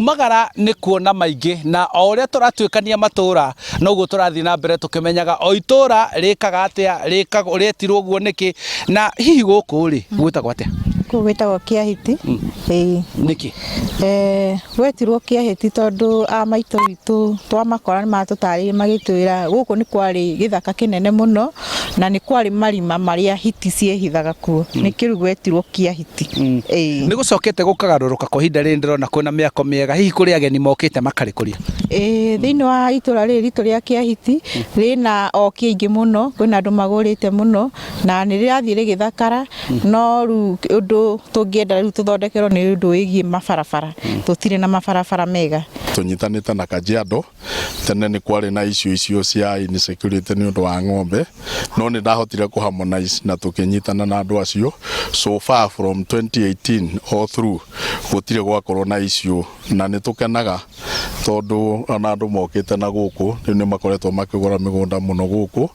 Kumagara nĩ kuona maingĩ na o ũrĩa tũratuĩkania matũra noguo tũrathiĩ na mbere tũkĩmenyaga o itũra rĩkaga atĩa, rĩkagwo rĩetirwo ũguo nĩkĩ, na hihi gũkũ rĩ gwĩtagwo atĩa? Kũu gwĩtagwo Kĩahĩti. Ĩĩ. Nĩkĩ? Gwetirwo Kĩahĩti tondũ a maitũ witũ twamakora nĩ matũtarĩirie magĩtwĩra gũkũ nĩ kwarĩ gĩthaka kĩnene mũno na nĩ kwarĩ marima marĩa hiti ciehithaga kuo. Nĩkĩo rĩu gwetirwo Kĩahĩti. Ĩĩ. Nĩ gũcokete gũkagarũrũka kwa ihinda rĩrĩ ndĩrona kwĩna mĩako mĩega, hihi kũrĩ ageni mokĩte makarĩkũria? Ĩĩ thĩinĩ wa itũra rĩrĩ ritũ rĩa Kĩahĩti rĩna oki aingĩ mũno, kwĩna andũ magũrĩte mũno na nĩ rĩrathiĩ rĩgĩthakara no rĩu ũndũ tũngĩenda rĩu tũthondekerwo nĩ ũndũ wĩgiĩ mabarabara, tũtirĩ na mabarabara mega. Tũnyitanĩte na Kajiado, tene nĩ kwarĩ na issue icio cia insecurity nĩ ũndũ wa ng'ombe, no nĩ ndahotire kũ harmonize na tũkĩnyitana na andũ acio, so far from 2018 all through gũtirĩ gwakorwo na issue na nĩ tũkenaga tondũ ona andũ mokĩte na gũkũ rĩu nĩ makoretwo makĩgũra mĩgũnda mũno gũkũ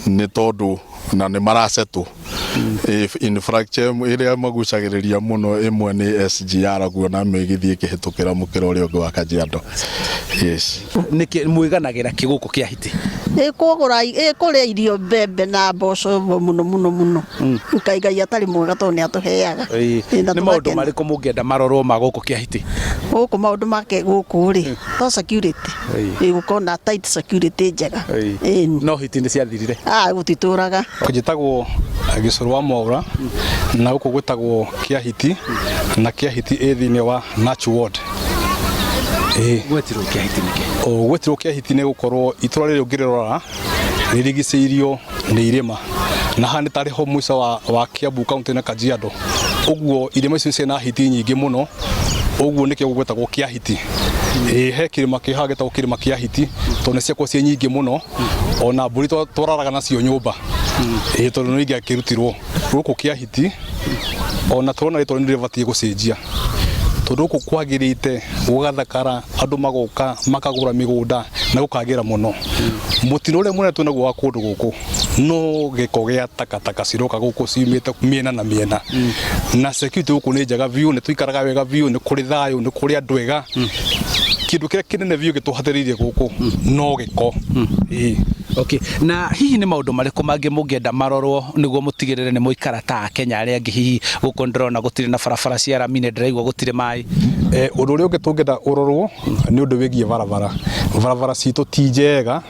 nĩ tondũ na nĩ marasettle. Infrastructure ĩrĩa magucagĩrĩria mũno ĩmwe nĩ SGR kuona mĩgithi ĩkĩhĩtũkĩra mũkĩra ũrĩa ũngĩ wa Kajiado. Yes. Nĩkĩ mwĩganagĩra kĩ gũkũ Kĩahĩtĩ? Ĩ kũgũra ĩ kũrĩa irio mbembe na mboco mũno mũno mũno. Ngai Ngai atarĩ mwega tondũ nĩ atũheaga. Ĩ, na Nĩ maũndũ tũgakena. marĩkũ mũngĩenda marorwo ma gũkũ Kĩahĩtĩ? Gũkũ maũndũ make gũkũ rĩ to security. Ĩ gũkorwo na tight security njega. Ĩni. No hiti nĩ ciathirire. Ah gũtitũraga. Njĩtagwo Gĩcũrũ wa Mwaũra na gũkũ gwĩtagwo Kĩahiti na Kĩahiti ĩ thĩinĩ wa Nachu Ward. Ĩĩ. Gwetirwo Kĩahiti nĩkĩ? Gwetirwo Kĩahiti nĩ gũkorwo itũra rĩrĩ ũngĩrĩrora rĩrigicĩirio nĩ irĩma na haha nĩ tarĩ ho mũico wa, wa Kiambu County na Kajiado ũguo irĩma icio ciĩna hiti nyingĩ mũno ũguo nĩkĩo gwĩtagwo Kĩahiti. Ĩĩ he kĩrĩma kĩ haha gĩtagwo kĩrĩma kĩa hiti tondũ nĩ ciakorwo ciĩ nyingĩ mũno ona mbũri twararaga nacio nyũmba. Ĩĩ tondũ nĩ ingĩakĩrutirwo gũkũ Kĩahiti ona tũrona rĩtwa nĩ rĩbatiĩ gũcenjia tondũ gũkũ kwagĩrĩte gũgathakara andũ magoka makagũra mĩgũnda na gũkagĩra mũno. Mũtino ũrĩa mũnene twĩnaguo wa kũndũ gũkũ no gĩko gĩa takataka ciroka gũkũ ciumĩte mĩena na mĩena na security gũkũ nĩ njega biũ, nĩ tũikaraga wega biũ, nĩ kũrĩ thayũ, nĩ kũrĩ andũ ega. Kĩndũ kĩrĩa kĩnene biũ gĩtũhatĩrĩirie gũkũ no gĩko. Ĩĩ. Okay. Na hihi nĩ maũndũ marĩkũ mangĩ mũngĩenda marorwo nĩguo mũtigĩrĩre nĩ mũikara ta Akenya arĩa angĩ? Hihi gũkũ ndĩrona gũtirĩ na barabara cia rami, nĩ ndĩraigua gũtirĩ maĩ. Ũndũ ũrĩa ũngĩ tũngĩenda ũrorwo nĩ ũndũ wĩgiĩ barabara. Barabara citũ ti njega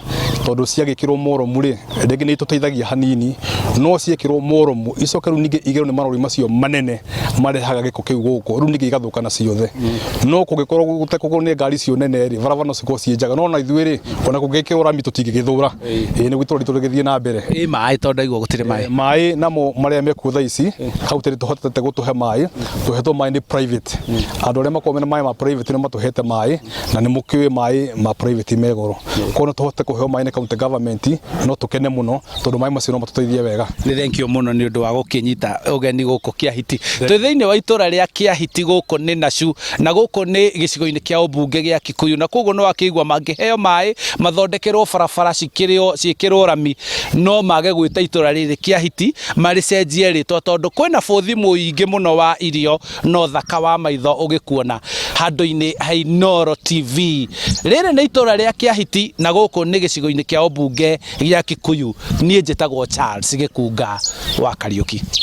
tondũ ciagĩkĩrwo moromu rĩ, rĩngĩ nĩ itũteithagia hanini, no ciekĩrwo moromu icoke rĩu ningĩ igerwo nĩ marori macio manene marehaga gĩko kĩu gũkũ, rĩu ningĩ igathũkana ciothe. No kũngĩkorwo gũtekũgũrwo nĩ ngari icio nene rĩ, barabara no cikorwo ciĩ njega, no ona ithuĩ rĩ, ona kũngĩkĩrwo rami tũtingĩgĩthũra. Ĩĩ nĩguo itũra ritũ rĩgĩthiĩ na mbere. Ĩ maĩ tondũ ndaigua gũtirĩ maĩ. Maĩ namo marĩa mekuo thaa ici, kauntĩ nĩ tũhotete gũtũhe maĩ, tũhetwo maĩ nĩ private. Andũ arĩa makoragwo mena maĩ ma private nĩ matũhete maĩ, na nĩ mũkĩũĩ maĩ ma private me goro. Koguo no tũhote kũheo maĩ nĩ county government, no tũkene mũno tondũ maĩ macio no matũteithie wega. Nĩ thengiũ mũno nĩ ũndũ wa gũkĩnyita ũgeni gũkũ Kĩahiti. Twĩ thĩinĩ wa itũra rĩa Kĩahiti gũkũ nĩ Nacu na gũkũ nĩ gĩcigo-inĩ kĩa ũmbunge gĩa Kikuyu na koguo nĩ wakĩigua mangĩheo maĩ mathondekerwo barabara ciĩkĩrwo rami no mage gwĩta itũra rĩrĩ Kĩahiti marĩcenjie rĩtwa tondũ kwĩna bũthi mũingĩ mũno wa irio na ũthaka wa maitho ũgĩkuona handũ-inĩ ha Inooro TV. Rĩrĩ nĩ itũra rĩa Kĩahiti na gũkũ nĩ gĩcigo-inĩ kĩa ũmbunge gĩa Kikuyu. Niĩ njĩtagwo Charles Gĩkunga wa Kariũki.